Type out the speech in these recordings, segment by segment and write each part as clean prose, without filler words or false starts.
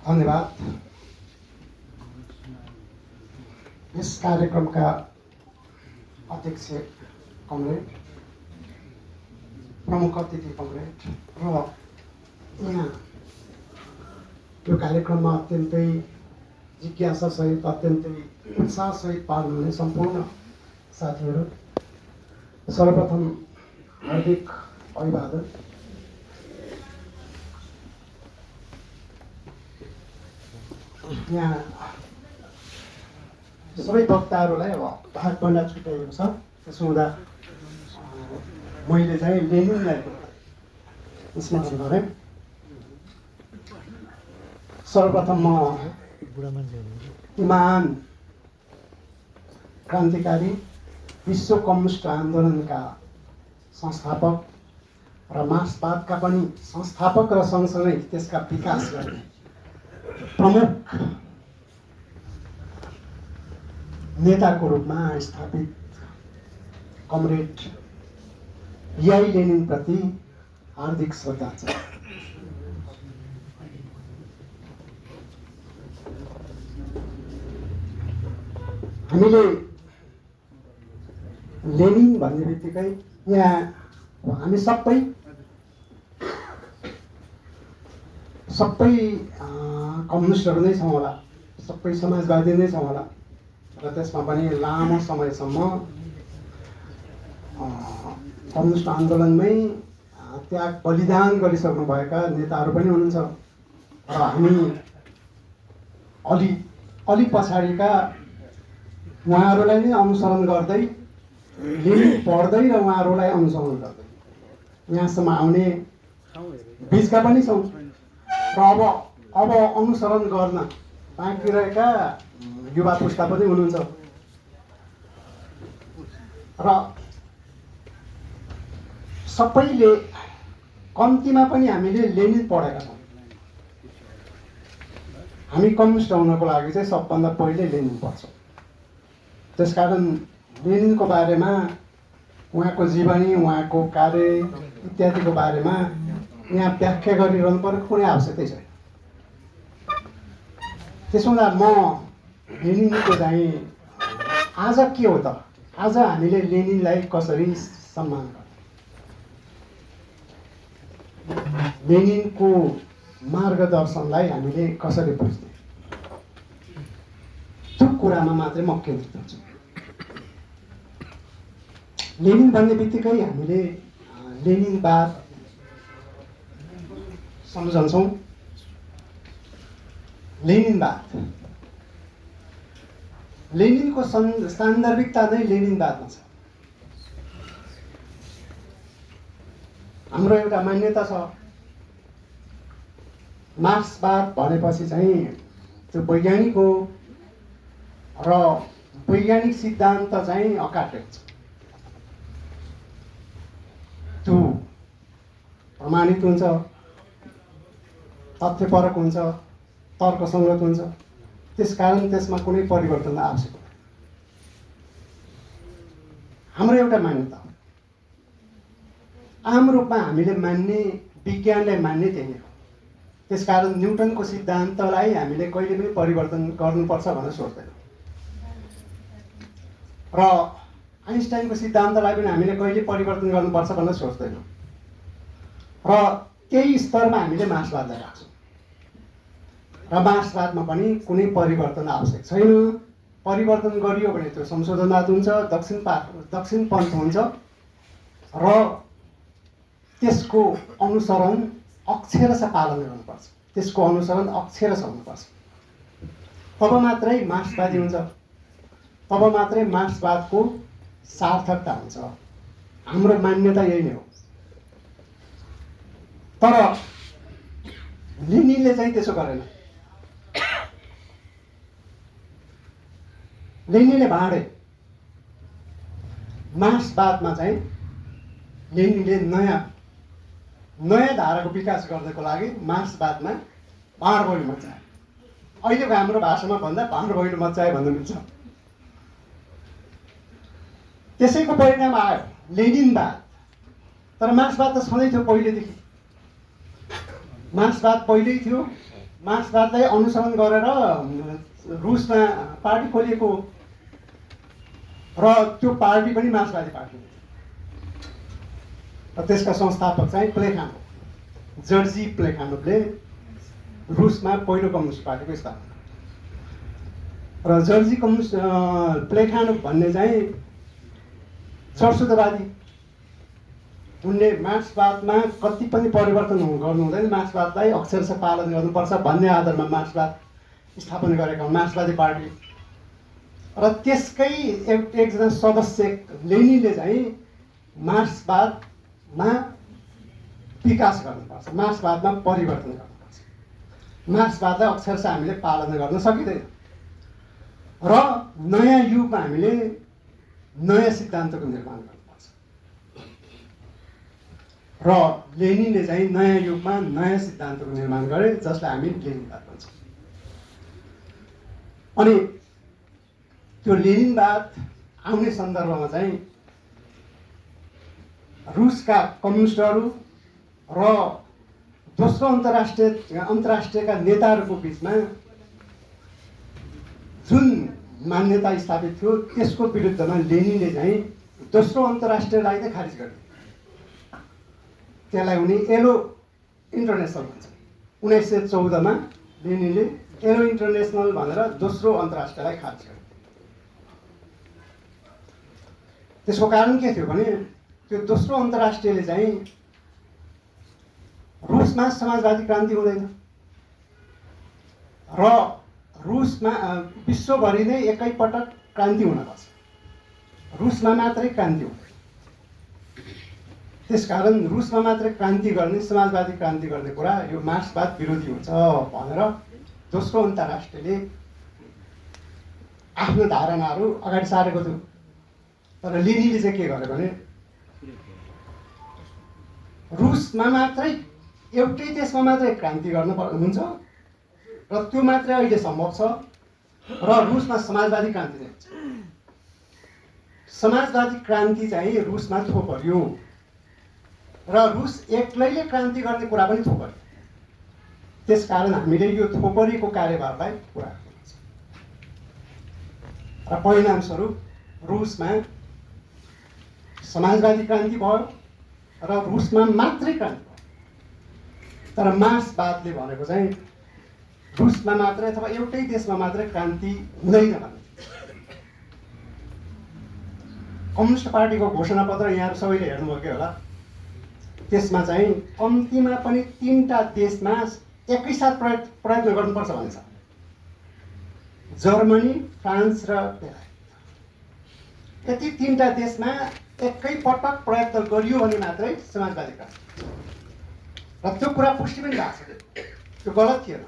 धन्यवाद। यस कार्यक्रमका अध्यक्ष कमरेड, प्रमुख अतिथि कमरेड र यहाँ यो कार्यक्रममा अत्यन्तै जिज्ञासासहित अत्यन्तै उत्साहसहित पाल्नुहुने सम्पूर्ण साथीहरू, सर्वप्रथम हार्दिक अभिवादन। यहाँ सबै वक्ताहरूलाई अब भागभन्दा छुट्याएको छ। त्यसो हुँदा मैले चाहिँ लेनिनलाई स्मरण गरेँ। सर्वप्रथम म महान क्रान्तिकारी विश्व कम्युनिस्ट आन्दोलनका संस्थापक र मार्क्सवादका पनि संस्थापक र सँगसँगै त्यसका विकास गर्ने प्रमुख नेताको रूपमा स्थापित कमरेड याई लेनिन प्रति हार्दिक श्रद्धा छ। हामीले लेनिन भन्ने बित्तिकै यहाँ हामी सबै कम्युनिस्टहरू नै छौँ होला, सबै समाजवादी नै छौँ होला र त्यसमा पनि लामो समयसम्म कम्युनिस्ट आन्दोलनमै त्याग बलिदान गरिसक्नुभएका नेताहरू पनि हुनुहुन्छ र हामी अलि पछाडिका उहाँहरूलाई नै अनुसरण गर्दै लेनिन पढ्दै र उहाँहरूलाई अनुसरण गर्दै यहाँसम्म आउने बिचका पनि छौँ र अब अनुसरण गर्न बाँकी रहेका युवा पुस्ता पनि हुनुहुन्छ र सबैले कम्तीमा पनि हामीले लेनिन पढेका छौँ। हामी कम्युनिस्ट हुनको लागि चाहिँ सबभन्दा पहिले लेनिन पढ्छौँ। त्यसकारण लेनिनको बारेमा, उहाँको जीवनी, उहाँको कार्य इत्यादिको बारेमा यहाँ व्याख्या गरिरहनु पर्ने कुनै आवश्यकता छैन। त्यसो हुँदा म लेनिनको चाहिँ आज के हो त, आज हामीले लेनिनलाई कसरी सम्मान गर्ने, लेनिनको मार्गदर्शनलाई हामीले कसरी बुझ्ने, त्यो कुरामा मात्रै म केन्द्रित हुन्छु। लेनिन भन्ने बित्तिकै हामीले लेनिनवाद सम्झन्छौँ। लेनिनको सान्दर्भिकता नै लेनिनवादमा छ। हाम्रो एउटा मान्यता छ, मार्क्सवाद भनेपछि चाहिँ त्यो वैज्ञानिक हो र वैज्ञानिक सिद्धान्त चाहिँ अकाट्य हुन्छ, त्यो प्रमाणित हुन्छ, तथ्यपरक हुन्छ, तर्कसङ्गत हुन्छ। त्यसकारण त्यसमा कुनै परिवर्तन आवश्यक हुँदैन। हाम्रो एउटा मान्यता हो, आम रूपमा हामीले मान्ने, विज्ञानलाई मान्ने त्यही हो। त्यसकारण न्युटनको सिद्धान्तलाई हामीले कहिले पनि परिवर्तन गर्नुपर्छ भनेर सोच्दैनौँ र आइन्स्टाइनको सिद्धान्तलाई पनि हामीले कहिले परिवर्तन गर्नुपर्छ भनेर सोच्दैनौँ र त्यही स्तरमा हामीले मार्क्सवादलाई राख्छौँ र मार्क्सवादमा पनि कुनै परिवर्तन आवश्यक छैन। परिवर्तन गरियो भने त्यो संशोधनवाद हुन्छ, दक्षिणपन्थ हुन्छ र त्यसको अनुसरण अक्षरशः पालन गर्नुपर्छ, त्यसको अनुसरण अक्षरशः हुनुपर्छ। तब मात्रै मार्क्सवादी हुन्छ, तब मात्रै मार्क्सवादको सार्थकता हुन्छ। हाम्रो मान्यता यही नै हो। तर लेनिनले चाहिँ त्यसो गरेन। लेनिनले भाँडे मार्क्सवादमा चाहिँ लेनिनले नयाँ धाराको विकास गर्नको लागि मार्क्सवादमा भाँडभैलो मचाए। अहिलेको हाम्रो भाषामा भन्दा भाँडभैलो मचाए भन्नु मिल्छ। त्यसैको परिणाम आयो लेनिनवाद। तर मार्क्सवाद त छँदै थियो पहिलेदेखि। मार्क्सवाद पहिल्यै थियो। मार्क्सवादलाई अनुसरण गरेर रुसमा पार्टी खोलिएको र त्यो पार्टी पनि मार्क्सवादी पार्टी हो। र त्यसका संस्थापक चाहिँ प्लेखानोभ, जर्जी प्लेखानोभले रुसमा पहिलो कम्युनिस्ट पार्टीको स्थापना। र जर्जी प्लेखानोभ भन्ने चाहिँ चर्सुदवादी। उनले मार्क्सवादमा कति पनि परिवर्तन गर्नु हुँदैन, मार्क्सवादलाई अक्षरशः पालन गर्नुपर्छ भन्ने आधारमा मार्क्सवाद स्थापना गरेका मार्क्सवादी पार्टी। र त्यसकै एकजना सदस्य लेनिनले चाहिँ मार्क्सवादमा विकास गर्नुपर्छ, मार्क्सवादमा परिवर्तन गर्नुपर्छ, मार्क्सवादलाई अक्षरशः हामीले पालना गर्न सकिँदैन र नयाँ युगमा हामीले नयाँ सिद्धान्तको निर्माण गर्नुपर्छ। र लेनिनले चाहिँ नयाँ युगमा नयाँ सिद्धान्तको निर्माण गरे जसलाई हामी लेनिनवाद भन्छौँ। अनि त्यो लेनिनवाद आउने सन्दर्भमा चाहिँ रुसका कम्युनिस्टहरू र दोस्रो अन्तर्राष्ट्रियका नेताहरूको बिचमा जुन मान्यता स्थापित थियो त्यसको विरुद्धमा लेनिनले चाहिँ दोस्रो अन्तर्राष्ट्रियलाई नै खारिज गरे। त्यसलाई उनी येलो इन्टरनेसनल भन्छ। 1914मा लेनिनले येलो इन्टरनेसनल भनेर दोस्रो अन्तर्राष्ट्रियलाई खारिज गरे। त्यसको कारण के थियो भने त्यो दोस्रो अन्तर्राष्ट्रियले चाहिँ रुसमा समाजवादी क्रान्ति हुँदैन र रुसमा विश्वभरि नै एकैपटक क्रान्ति हुनपर्छ, रुसमा मात्रै क्रान्ति हुँदैन। त्यसकारण रुसमा मात्रै क्रान्ति गर्ने, समाजवादी क्रान्ति गर्ने कुरा यो मार्क्सवाद विरोधी हुन्छ भनेर दोस्रो अन्तर्राष्ट्रियले आफ्नो धारणाहरू अगाडि सारेको थियो। तर लेनिनले चाहिँ के गर्यो भने रुसमा मात्रै एउटै देशमा मात्रै क्रान्ति गर्न हुन्छ र त्यो मात्रै अहिले सम्भव छ र रुसमा समाजवादी क्रान्ति चाहिँ हुन्छ। समाजवादी क्रान्ति चाहिँ रुसमा थोपरियो र रुस एक्लैले क्रान्ति गर्ने कुरा पनि थोपरियो। त्यसकारण हामीले यो थोपरीको कार्यभारलाई पुरा गर्नुपर्छ र परिणामस्वरूप रुसमा समाजवादी क्रान्ति भयो र रुसमा मात्रै क्रान्ति भयो। तर मार्क्सवादले भनेको चाहिँ रुसमा मात्रै अथवा एउटै देशमा मात्रै क्रान्ति हुँदैन भन्ने। कम्युनिस्ट पार्टीको घोषणापत्र यहाँहरू सबैले हेर्नुभयो होला। त्यसमा चाहिँ कम्तीमा पनि 3टा देशमा एकैसाथ प्रयत्न गर्नुपर्छ भन्ने छ। जर्मनी, फ्रान्स र बेलायत। यति 3टा देशमा एकैपटक प्रयत्न गरियो भने मात्रै समाजवादी क्रान्ति र त्यो कुरा पुष्टि पनि भएको छ। त्यो गलत थिएन।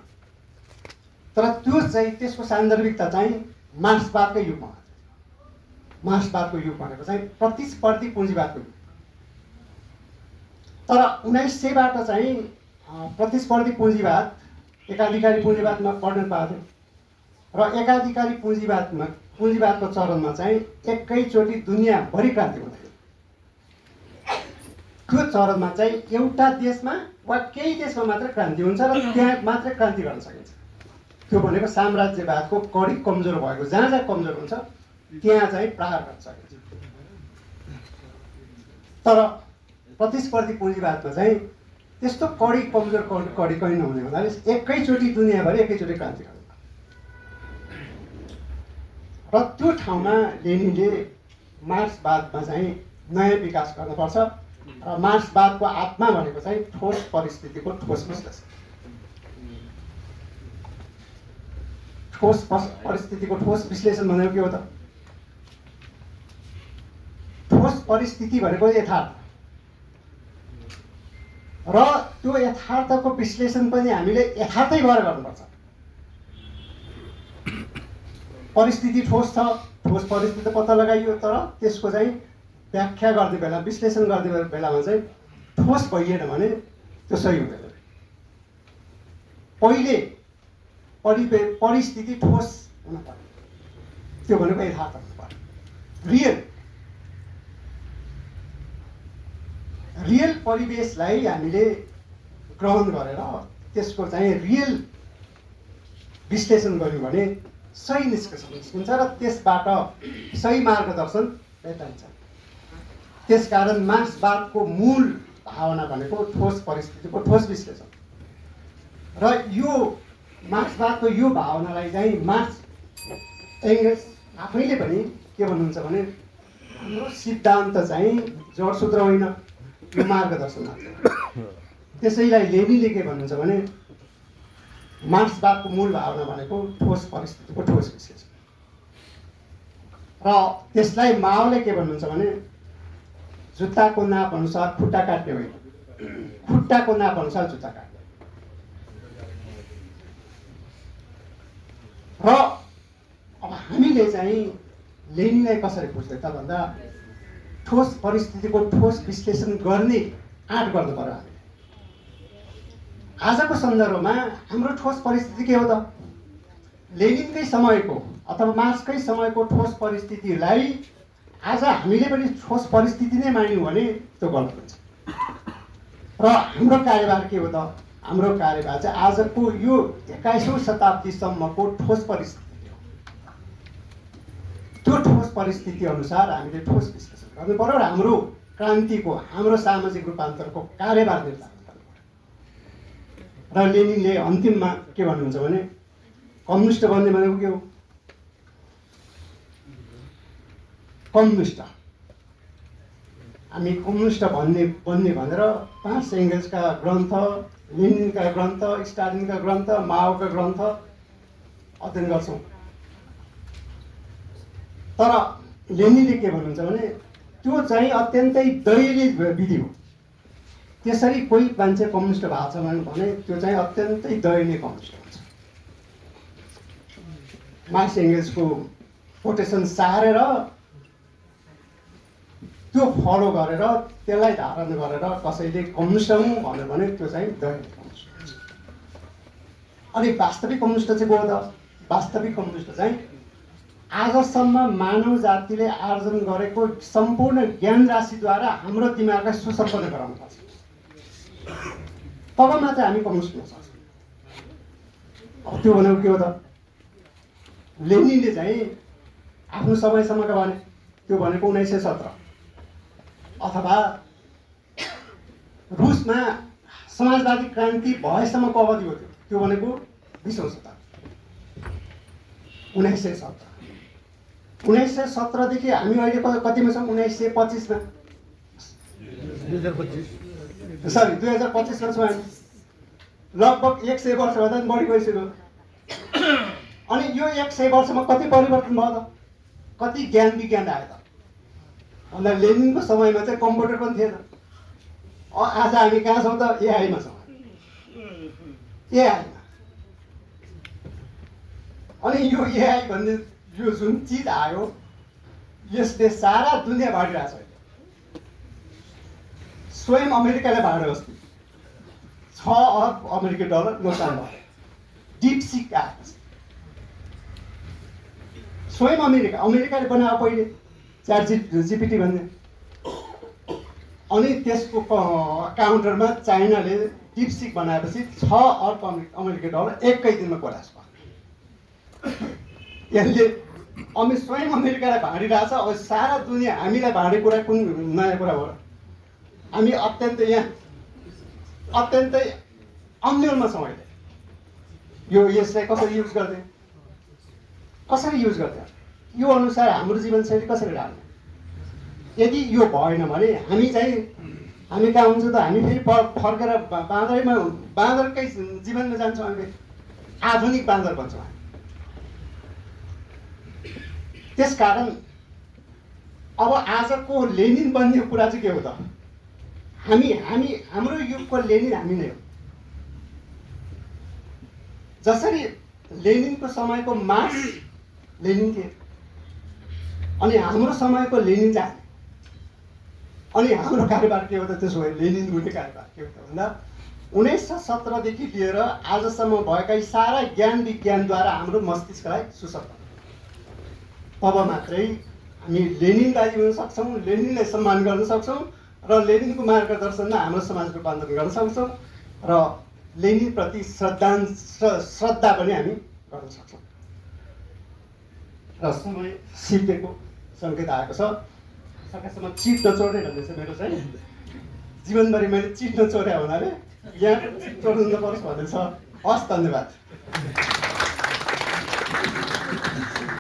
तर त्यो चाहिँ त्यसको सान्दर्भिकता चाहिँ मार्क्सवादकै युगमा मात्रै। मार्क्सवादको युग भनेको चाहिँ प्रतिस्पर्धी पुँजीवादको युग। तर 1900बाट चाहिँ प्रतिस्पर्धी पुँजीवाद, एकाधिकारी पुँजीवादमा पढ्न पाएको थियो र एकाधिकारी पुँजीवादको चरणमा चाहिँ एकैचोटि दुनियाँभरि क्रान्ति हुँदैन। त्यो चरणमा चाहिँ एउटा देशमा वा केही देशमा मात्रै क्रान्ति हुन्छ र त्यहाँ मात्रै क्रान्ति गर्न सकिन्छ। त्यो भनेको साम्राज्यवादको कडी कमजोर भएको, जहाँ जहाँ कमजोर हुन्छ त्यहाँ चाहिँ प्रहार गर्न सकिन्छ। तर प्रतिस्पर्धी पुँजीवादमा चाहिँ त्यस्तो कडी कमजोर कडी कहीँ नहुने हुनाले एकैचोटि दुनियाँभरि एकैचोटि क्रान्ति गर्नु। र त्यो ठाउँमा लेनिनले मार्क्सवादमा चाहिँ नयाँ विकास गर्नुपर्छ र मार्क्सवादको आत्मा भनेको चाहिँ ठोस परिस्थितिको ठोस विश्लेषण। ठोस परिस्थितिको ठोस विश्लेषण भनेको के हो त? ठोस परिस्थिति भनेको यथार्थ र त्यो यथार्थको विश्लेषण पनि हामीले यथार्थै भएर गर्नुपर्छ। परिस्थिति ठोस छ, ठोस परिस्थिति पत्ता लगाइयो, तर त्यसको चाहिँ व्याख्या गर्ने बेला, विश्लेषण गर्ने बेलामा चाहिँ ठोस भइएन भने त्यो सही हुँदैन। पहिले परिस्थिति ठोस हुन पर्यो, त्यो भनेको यथार्थ हुनु पर्यो। रियल परिवेशलाई हामीले ग्रहण गरेर त्यसको चाहिँ रियल विश्लेषण गर्यो भने सही निष्कर्ष निस्किन्छ र त्यसबाट सही मार्गदर्शन भेटाइन्छ। त्यसकारण मार्क्सवादको मूल भावना भनेको ठोस परिस्थितिको ठोस विश्लेषण र यो मार्क्सवादको यो भावनालाई चाहिँ मार्क्स एङ्गल्स आफैले पनि के भन्नुहुन्छ भने हाम्रो सिद्धान्त चाहिँ जडसूत्र होइन, यो मार्गदर्शन मात्र। त्यसैलाई लेनिनले के भन्नुहुन्छ भने मार्क्सवादको मूल भावना भनेको ठोस परिस्थितिको ठोस विश्लेषण र त्यसलाई माओले के भन्नुहुन्छ भने जुत्ताको नाप अनुसार खुट्टा काट्ने होइन, खुट्टाको नाप अनुसार जुत्ता काट्ने। र अब हामीले चाहिँ लेनिनलाई कसरी बुझ्दै त भन्दा ठोस परिस्थितिको ठोस विश्लेषण गर्ने आँट गर्नु पर्यो हामीले। आजको सन्दर्भमा हाम्रो ठोस परिस्थिति के हो त? लेनिनकै समयको अथवा मार्क्सकै समयको ठोस परिस्थितिलाई आज हामीले पनि ठोस परिस्थिति नै मान्यौँ भने त्यो गलत हुन्छ। र हाम्रो कार्यभार के हो त? हाम्रो कार्यभार चाहिँ आजको यो 21औं शताब्दीसम्मको ठोस परिस्थिति हो। त्यो ठोस परिस्थिति अनुसार हामीले ठोस विश्लेषण गर्नु पर्यो र हाम्रो क्रान्तिको, हाम्रो सामाजिक रूपान्तरको कार्यभार निर्धारण गर्नु पर्यो। र लेनिनले अन्तिममा के भन्नुहुन्छ भने कम्युनिस्ट बन्ने भनेको के हो? कम्युनिस्ट हामी कम्युनिस्ट बन्ने भनेर 5 एङ्गल्सका ग्रन्थ, लेनिनका ग्रन्थ, स्टालिनका ग्रन्थ, माओका ग्रन्थ अध्ययन गर्छौँ। तर लेनिनले के भन्नुहुन्छ भने त्यो चाहिँ अत्यन्तै दयनीय विधि हो। त्यसरी कोही मान्छे कम्युनिस्ट भएको छ भने त्यो चाहिँ अत्यन्तै दयनीय कम्युनिस्ट हुन्छ। मार्क्स एङ्गल्सको कोटेसन सारेर त्यो फलो गरेर त्यसलाई धारण गरेर कसैले कम्युनिस्ट हुँ भन्यो भने त्यो चाहिँ दयनीय कम्युनिस्ट हुन्छ। अनि वास्तविक कम्युनिस्ट चाहिँ को हो त? वास्तविक कम्युनिस्ट चाहिँ आजसम्म मानव जातिले आर्जन गरेको सम्पूर्ण ज्ञान राशिद्वारा हाम्रो दिमागलाई सुसम्पन्न गराउनुपर्छ, तब मात्र हामी कम्युनिस्ट हुन सक्छौँ। अब त्यो भनेको के हो त? लेनिनले चाहिँ आफ्नो समयसम्मका भने त्यो भनेको 1917 अथवा रुसमा समाजवादी क्रान्ति भएसम्मको अवधि हो। त्यो भनेको 20औं शताब्दी 1917। 1917 देखि हामी अहिले कतिमा छौँ? 1925 मा, 2025 मा छौँ हामी। लगभग 100 वर्षभन्दा बढी भइसक्यो। अनि यो 100 वर्षमा कति परिवर्तन भयो त? कति ज्ञान विज्ञान आयो त? भन्दा लेनिनको समयमा चाहिँ कम्प्युटर पनि थिएन। आज हामी कहाँ छौँ त? एआईमा छौँ। एआईमा। अनि यो एआई भन्ने यो जुन चिज आयो यसले सारा दुनियाँ बाँडिरहेछ। स्वयं अमेरिकाले बाँड्यो। अस्ति 6 अर्ब अमेरिकी डलर नोक्सान भयो। डिपसिक आएपछि स्वयं अमेरिकाले बनायो पहिले ChatGPT भन्ने। अनि त्यसको काउन्टरमा चाइनाले डिपसिक बनाएपछि 6 अर्ब अमेरिकी डलर एकै दिनमा कोलास भयो। यसले स्वयं अमेरिकालाई भाँडिरहेछ। अब सारा दुनियाँ हामीलाई भाँडे कुरा कुन नयाँ कुरा हो? हामी अत्यन्तै अन्यलमा छौँ अहिले। यसलाई कसरी युज गर्दै यो अनुसार हाम्रो जीवनशैली कसरी लाग्ने? यदि यो भएन भने हामी कहाँ हुन्छ त? हामी फेरि फर्केर बाँदरकै जीवनमा जान्छौँ। हामी आधुनिक बाँदर भन्छौँ। त्यसकारण अब आजको लेनिन बन्ने कुरा चाहिँ के हो त? हाम्रो युगको लेनिन हामी नै हो। जसरी लेनिनको समयको मार्क्स लेनिन थिए अनि हाम्रो समयको लेनिन चाहिँ, अनि हाम्रो कार्यभार के हो त? त्यसो भए लेनिन गुने कार्यभार के हो त भन्दा 1917 देखि लिएर आजसम्म भएका सारा ज्ञान विज्ञानद्वारा हाम्रो मस्तिष्कलाई सुसम्पन्न, तब मात्रै हामी लेनिनवादी हुन सक्छौँ, लेनिनलाई सम्मान गर्न सक्छौँ र लेनिनको मार्गदर्शनमा हाम्रो समाज रूपान्तरण गर्न सक्छौँ र लेनिनप्रति श्रद्धा पनि हामी गर्न सक्छौँ। र समय सिद्धिएको सङ्केत आएको छ। सकेसम्म चिट नचोर्ने भन्ने छ मेरो चाहिँ। जीवनभरि मैले चिट नचोर्या हुनाले यहाँ चिट चोर्नु नपरोस् भन्ने छ। हस्, धन्यवाद।